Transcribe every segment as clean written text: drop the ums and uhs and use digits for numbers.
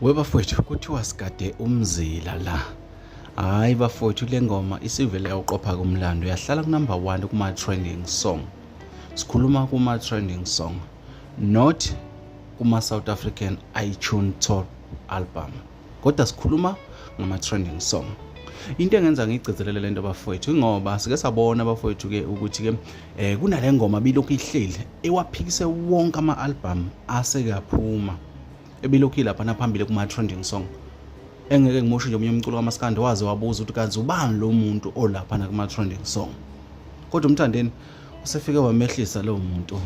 Webafowethu kuthiwa sigade umzila la. Hayi bafowethu le ngoma isivele yawuqopha kumlando yahlala kunumber 1 kuma trending song. Sikhuluma kuma trending song not kuma South African iTunes top album. Kodwa sikhuluma ngama trending song. Into engenza ngigcizelele lento bafowethu ingoba sike sabona bafowethu ke ukuthi ke eh kunale ngoma bilokhu ihleli ewaphikise wonke ama album aseke aphuma. Ebilokhu ilapha naphambili kuma trending song. Engeke ngimusho nje omunye umculo kaMaskandi waze wabuza ukuthi kanti ubani lo muntu olapha kuma trending song. Kodwa uMthandeni usefike wamehlisa lowo muntu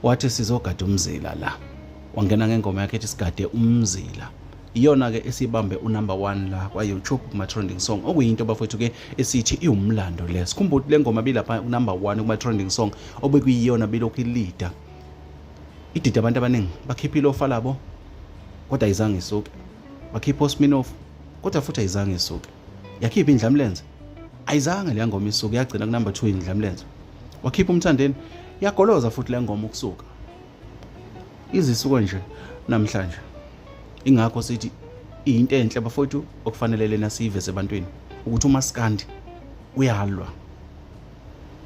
wathi sizogada umzila la. Wangena ngengoma yakhe ethi sigade umzila. Iyona ke esibambe unumber 1 la kwa YouTube kuma trending song okuyinto bafowethu ke esithi iwumlando le. Sikhumbula ukuthi le ngoma bilapha unumber 1 kuma trending song obekuyiyona bilokhu ilida. Idida abantu abaningi bakhipha ilofa labo kodwa ayizange isuke. Bakhipha oSminoff kodwa futhi ayizange isuke. Yakhipha indlamlenze ayizange leya ngoma isuke yagcina kunumber 2 indlamlenze. Wakhipha uMthandeni yagoloza futhi le ngoma ukusuka. Izisuko nje namhlanje. Ingakho sithi into enhle bafowethu okufanele lena siyiveze ebantwini ukuthi uMaskandi uyalwa.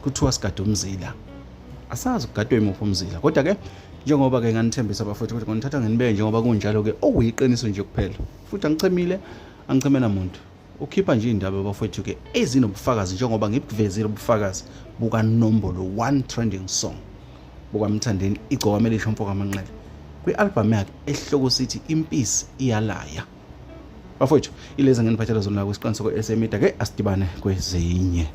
Kuthiwa sigade umzila. Asazi kugadwe imuphi umzila kodwa ke njengoba ke nganithembisa bafowethu ukuthi ngonithatha nginibeke njengoba kunjalo ke okuyiqiniso nje kuphela. Futhi angichemile angichemela muntu. Ukhipha nje indaba bafowethu ke ezinobufakazi njengoba ngikuvezile ubufakazi bukanombolo 1 trending song bukaMthandeni igcokama elisha umfo kaManqele kwi-album yakhe esihloko sithi Impisi Iyalaya. Bafowethu ilezi nginiphathela zona kwisiqiniseko esemida ke asidibane kwezinye.